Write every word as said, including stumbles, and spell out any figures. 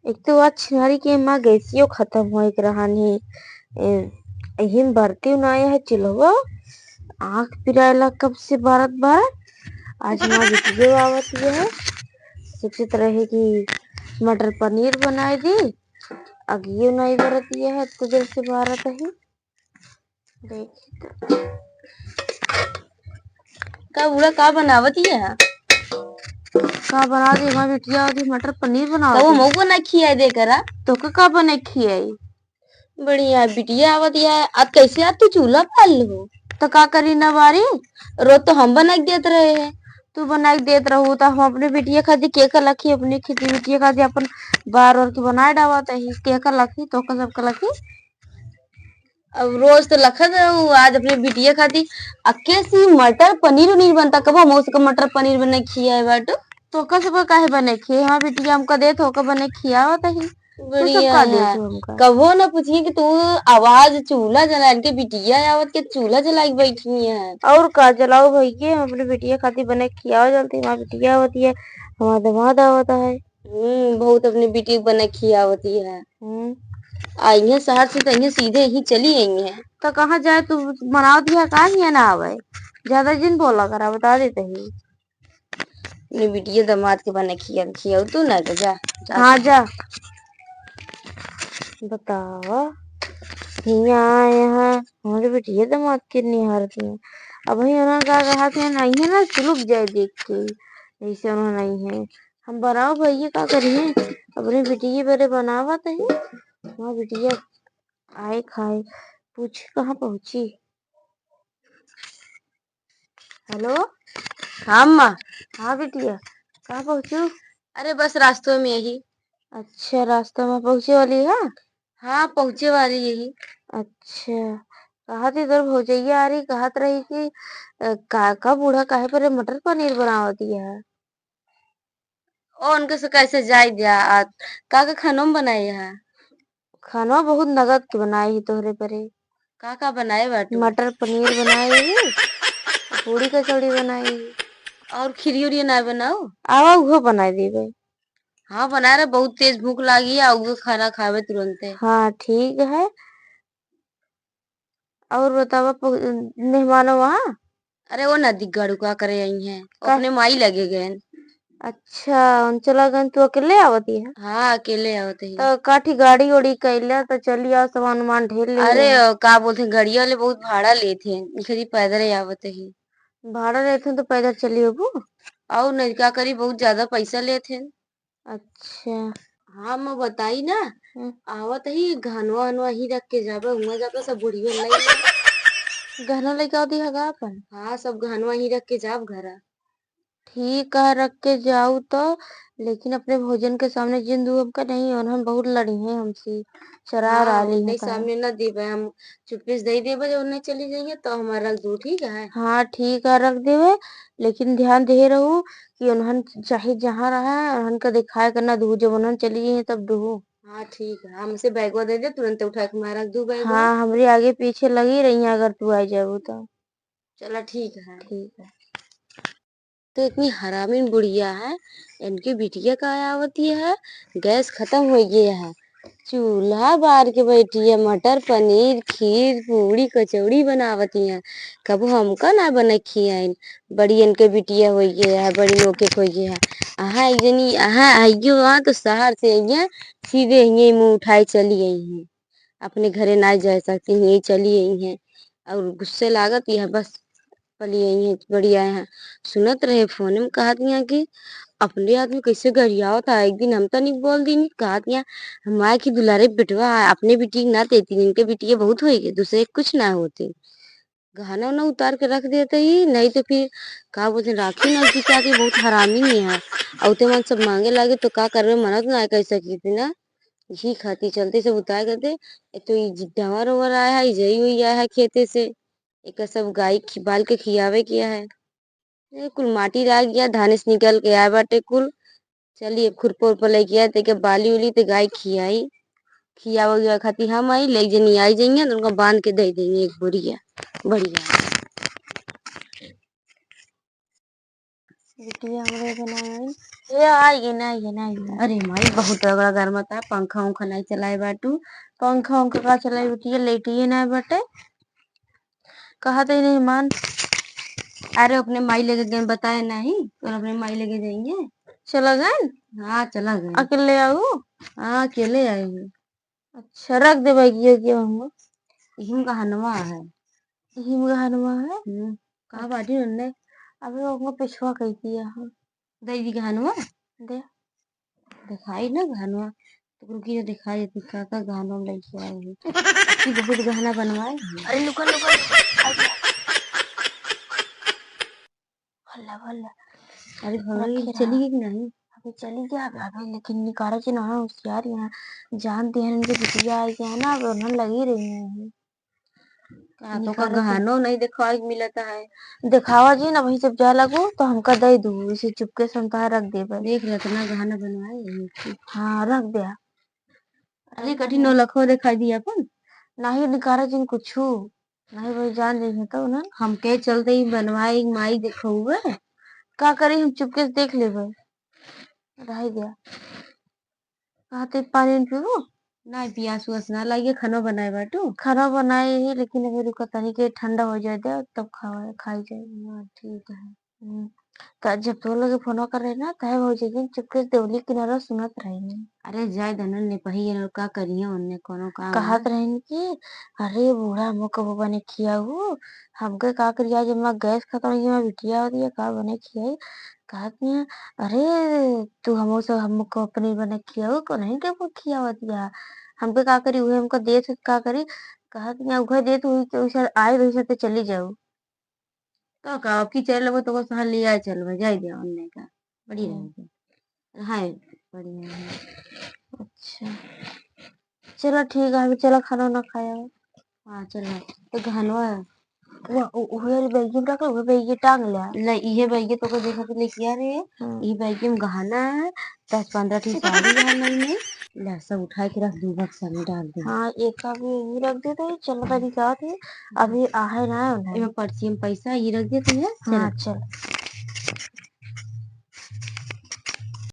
एक तो आज छिनारी के माँ गैसियो खतम होए के रहन ही। ए, यही में बरती नाय है चूल्हवा। आँख पिराएला कब से बारत बारत। आज माँ बिटियो आवत है। सोचत रहे कि मटर पनीर बनाए दी। अगियो नाय बरत है, तो जैसे बारत है। देखी तो। का बूढ़ा का बनावत है? का बना दे, हमार बिटिया होती मटर पनीर बनावत तो वो है। मऊ बना खियाए दे करा। तो का, का बना खियाई? बढ़िया बिटिया आवत है। अब कैसे आज तू चूल्हा पाल लो? तो का करी ना बारी? रोज तो हम बना के देत रहे हैं। तू बना के देत रहू तो हम अपने बिटिया खातिर के का लखी, अपने खेती बिटिया खातिर अपन बार और के बनाए डावत है। के का लखी, तो का सब का लखी? अब रोज तो लखत रहू, आज अपने बिटिया खातिर अक्के सी मटर पनीर उनीर बनता। कबो हम उसका मटर पनीर बने खियाए बाटू। तो का सब काहे बने खिए? हमार बिटिया हमका देत हो, का बने खियावत ही। तू सब बढ़िया का है। देत हो हमका? कबो ना पूछिए कि तू आवाज चूल्हा जला के बिटिया आवत के चूल्हा जला के बैठी है। और का जलाओ भैया, हम अपने बिटिया खातिर बने खियाओ जलती, हमार बिटिया आवत है, हमार दामाद आवत है। हम्म, बहुत अपने बिटिया के बना खियावती है। हम्म। आ इहाँ शहर से तो इहाँ सीधे ही चली आई है। तो कहाँ जाए तू, बनावती है का, हियाँ ना आवे? ज्यादा जिन बोला करा, बता देते ही। अपने बिटिया दामाद के बना खिया, खियाऊ तू ना तो जा, जा। हाँ, जा। बतावा, हियाँ आए हैं, हमारे बिटिया दामाद के निहारती हैं। अब ही उन्होंने का कहा कि नहीं है ना, चुलुक जाए देख के, जैसे उन्होंने नहीं है। हम बनाओ भैया का करिए, अपनी बिटिया बरे बनावा तो ही। हमार बिटिया आए खाए, पूछी कहाँ पहुँची। हेलो। हाँ अम्मा। हाँ बिटिया, कहाँ पहुँचू? अरे बस रास्तों में यही। अच्छा, रास्ता में पहुँचे वाली है? हाँ, पहुँचे वाली यही। अच्छा, कहत इधर भौजैया आ रही, कहत रही कि अ, का, का बूढ़ा काहे पर मटर पनीर बनावती है? ओ, उनके से कैसे जाई जा? आ, का का खानों में बनाए है? खानवा बहुत नगद के बनाए ही तोहरे परे। का का बनाए बाटू? मटर पनीर बनाए ही, पूड़ी कचौड़ी बनाए ही। और खीरी उरी ना बनाओ? आवा, उहो बनाए देबे। हाँ, बनाए रहे, बहुत तेज भूख लागी है, उहो खाना खावे तुरंते। हाँ, ठीक है। और बतावा, पहु-, मेहमानों वहाँ? अरे, वो नदी गड़ुका करे आई हैं, का? अपने माई लगे गए। अच्छा, उन चला गए, तू अकेले आवती है? हाँ, अकेले आवत ही। तो काठी गाड़ी ओड़ी कैले, तो चली आओ, सामान उमान ढेर ले अरे, आओ। का बोलते हैं, गाड़ी वाले बहुत भाड़ा लेते हैं, इखरी पैदल ही आवत ही। भाड़ा लेते हैं तो पैदल चली अबू? और नहीं, का करी, बहुत ज्यादा पैसा लेते हैं। अच्छा। हाँ, मैं बताई ना, हम्म। आवत ही, गहनवा वहनवा ही रख के जाबे, हुआं जाबे, सब बुढ़ियो लाई ले। गहना लेके आवती है का अपन? हाँ, सब गहनवा ही रख के जाब घरा। ठीक है, रख के जाऊ तो, लेकिन अपने भौजन के सामने जिन दू हमका नहीं, और हम बहुत लड़ी हैं हमसे, चरा हाँ, रहा ली उनके हैं सामने ना देबे, हम चुप्पे से दे देबे, जब उन्हें चली जाइए तो हमारा रख दू, ठीक है? हाँ, ठीक है, रख देबे, लेकिन ध्यान दे रहू कि उन्हन चाहे जहाँ रहा है, उन्हन का दिखाए के ना दू, जब उन्हन चली जाइए तब दू। हाँ, ठीक है, हमसे बैगवा दे दे, तुरंत उठा के मारा दू बैगवा। हाँ, हमरे आगे पीछे लगी रही है, अगर तू आ जाबू तो। चला, ठीक है। ठीक है। तो इतनी हरामी बुढ़िया है, इनके बिटिया का आवती है, गैस खतम हो गया है, चूल्हा बार के बैठी है, मटर पनीर, खीर, पूड़ी, कचौड़ी बनावती है। कबो हमका ना बने खियाइन। बड़ी इनके बिटिया होइए है, बड़ी नोके होइए है। अहाँ एक जनी, अहाँ आइयो वहाँ तो शहर से आइए, सीधे यहीं मुँह उठाए चली आई हैं। अपने घरे ना जा सकती हैं, यहीं चली आई हैं। और गुस्से लागत यह बस पली आई हैं, बड़ी आए हैं। सुनत रहे फोन में कहत यहाँ कि अपने आदमी कैसे गरियावत है। एक दिन हम तनिक बोल दी, कहत यहाँ हमारे की दुलारे बेटवा है, अपने बिटिया के ना देती, इनके बिटिया बहुत होइए, दूसरे कुछ ना होती। गहना उना उतार के रख देते ही, नहीं तो फिर का बोलते हैं, राखी ना बिचारी बहुत हरामी नहीं है। औते मन सब मांगे लागे तो का करबे, मना तो ना कर सकी थी ना। यही खातिर चलते सब उतार करते। एक तो ई जिद्दावर ओवर आया है, ई जई हुई आया है खेते से। एक सब गाय खि-, बाल के खियावे किया है। ये कुल माटी रह गया, धाने से निकल के आए बाटे कुल। चलिए, खुरपा उरपा लेके आए, तेके बाली उली ते गाय खियाई, खियावे उयावे खातिर हम आई, ले जनी आई जाइए, तो उनका बांध के दे देंगे एक बोरिया। बढ़िया। बिटिया हमरे बनाए। ए, आइए ना, आइए ना, आइए ना। अरे माई, बहुत रगड़ा गरमत है, पंखा उंखा नहीं चलाए बाटू। पंखा उंखा का चलाई बिटिया, लेटिए ना बाटे। कहा तो ही नहीं मान। अरे अपने माई लेके गए, बताए नहीं, और अपने माई लेके जाएंगे। चला गए? हाँ, चला गए। अकेले आऊ? हाँ, अकेले आए हैं। अच्छा, रख दे बैगिया के हम। इहिम गहनवा है। इहिम गहनवा है? हम्म, कहाँ बाटी उनने? अबे ओको पिछवा कह दिया है। दे दी गहनवा? दे। दिखाई ना गहनवा। तो रुकी ना, दिखाई देती का का गहनवा हम लेके आए हैं। कि बहुत गहना बनवाए हैं। अरे लुका, लुका, लुका। भला, भला। अरे भौजी, रखे चली रहा। गई कि नहीं? अबे चली गया, अबे, अबे लेकिन निकारा जी ना होशियार यहाँ। जानते हैं इनके बिटिया आई है ना, अब उन्हें लगी रही है। का तो का निकारा जी। गहनो नहीं दिखाई मिलता है। दिखावा जी ना, वही जब जाए लगू तो हमका दे दू, इसे चुपके से हम तोहार रख देबे। देख रहे इतना गहना बनवाए हैं। हाँ, रख दे। अरे कठी नौ लखो दिखाई दिया अपन। नहीं निकारा जी कुछू। नहीं भाई, जान जाइए तो ना। हमके चलते ही बनवाए, एक माई देखो हुए। का करी, हम चुपके से देख लेबे। रह गया। कहाँ ते पानी उन पीबू? नहीं, पियास उआस ना लागे, खाना बनाए बाटू। खाना बनाए ही, लेकिन अभी रुका तनी के ठंडा हो जाए दे, तब खावा, खाई जाए। हाँ, ठीक है। हम्म, त जब तो लगे फोन कर रहे ना, तहे भौजी के चुपके से देवली किनारा सुनत रही। अरे जाए दनन ने पही ये लोग का करिए, उनने कोनो काम कहत है? रही कि अरे बूढ़ा हमको कबो बने खियाऊ, हमके का करिया, जब मैं गैस खत्म हो गई, मैं बिटिया हो दिया, का बने खियाई? कहत नहीं, अरे तू हमो से, हमको अपनी बने खियाऊ, को नहीं के वो खियावा दिया, हमके का करी, उहे हमको देत है, का करी? कहत नहीं, उहे देत हुई कि उसे आए, वैसे तो चली जाऊ। तो का, अब की चल लेबो तो को सहा ले आए चलबे, जाए दे उनने का। बड़ी हम्म। रहेगी। हाय, बढ़िया है। अच्छा। चलो ठीक है, अभी चलो खाना ना खाया। हाँ, चलो। तो गहनवा है। वो, वो, वो वाली बैगी में रख, वो बैगी टांग ले। ले, इहे बैगी तो को देखा तो लेके आ रहे हैं। हम्म। ये बैगी में गहना है, दस पन्द्रह ठी साड़ी है मई में। ले, सब उठा के रख दू बक्सा में डाल दे। हाँ, एक अभी यही रख दे तो चलो तनी जात है। अभी आहे ना है उन्हें। एमे पर्ची में पैसा ये रख दे तू है। हाँ, चल। चल।